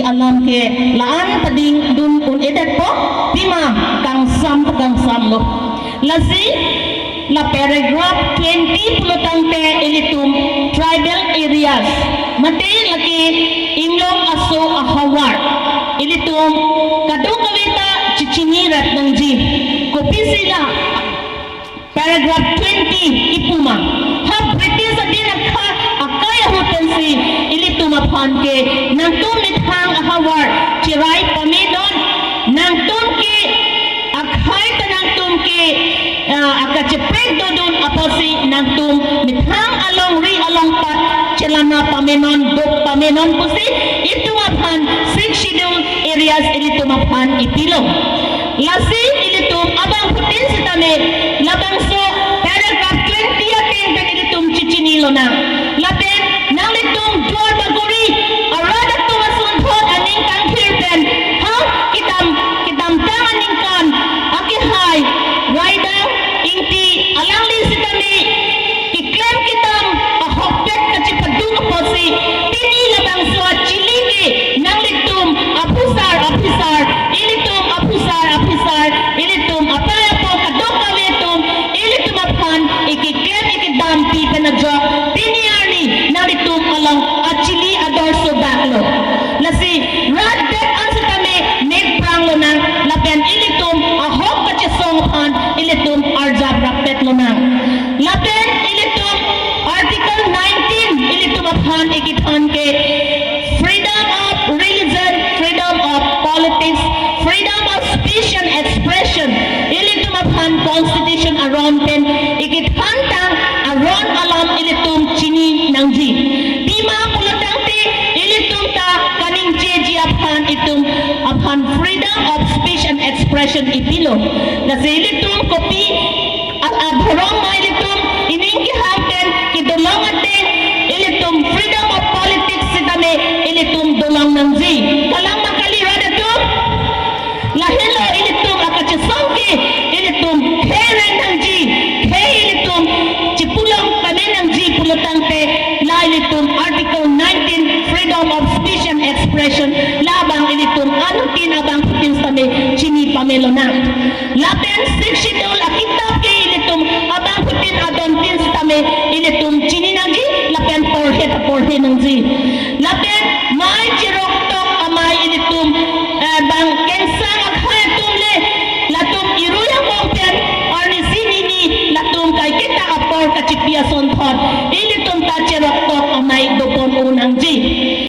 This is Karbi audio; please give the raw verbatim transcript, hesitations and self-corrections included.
alam ke la-an padingdun un-edetpo, pima kangsam kangsam lo. Lasi la paragraph twenty pulotangte ilitum tribal areas mate lake inglong aso ahavar ilitum kadokave ta chechini rat nangji. Kopisi la paragraph twenty ipu ma? Ha British adin akha akai ahut pensi ilitum aphan ke nangtum methang ahavar cherai pamedun, nangtum ke akhei ta nangtum ke, ah, akacheprek dodun apotsi nangtum methang alongri alongpat chelana pamenon, duk pamenon pusi itum aphan Sixth Schedule areas ilitum aphan ipilo. Lasi ilitum abangphutin sitame labangso paragraph twenty ateng pen ilitum chechini lonang. Lapen nanglitum Duar Bagori arat atum ason thot aning kangthir pen, ha, kedam, kedamtang aningkan akehai Raidang Ingti alangli sitame keklem kedam ahokpet kachepaduk apotsi pini labangso achili ke nanglitum aphusar aphisar, ilitum aphusar aphisar, ilitum apei apo kadokave atum ilitum aphan ekeklem ekedampi pen ajok pini arni nanglitum along achili ador so bak lo. Lasi rat det an sitame mek prang lonang, lapen ilitum ahok kachesong aphan ilitum arjap rapet lonang. Lapen ilitum Article nineteen ilitum aphan ekethan ke freedom of religion, freedom of politics, freedom of speech and expression. Ilitum aphan Constitution aron pen ekethan tang aron alam ilitum chini nangji. Pima pulotangte ilitum ta kaningjeji aphan itum aphan freedom of speech and expression ipilo. Lasi ilitum kopi al adhorom ma ilitum ining kehang pen kedolong ateng ilitum freedom of politics sitame ilitum dolong nangji. Kalang ma kali rat atum? Lahelo ilitum akachesong ke ilitum khei reng nangji, khei ilitum chepulong pame nangji pulotangte la ilitum Article nineteen freedom of speech and expression labang ilitum anuttin abangphutin sitame chini pame lonang. Lapen Sixth Schedule akitap ke ilitum abangphutin adontin sitame ilitum chini nangji lapen porhe ta porhe nangji.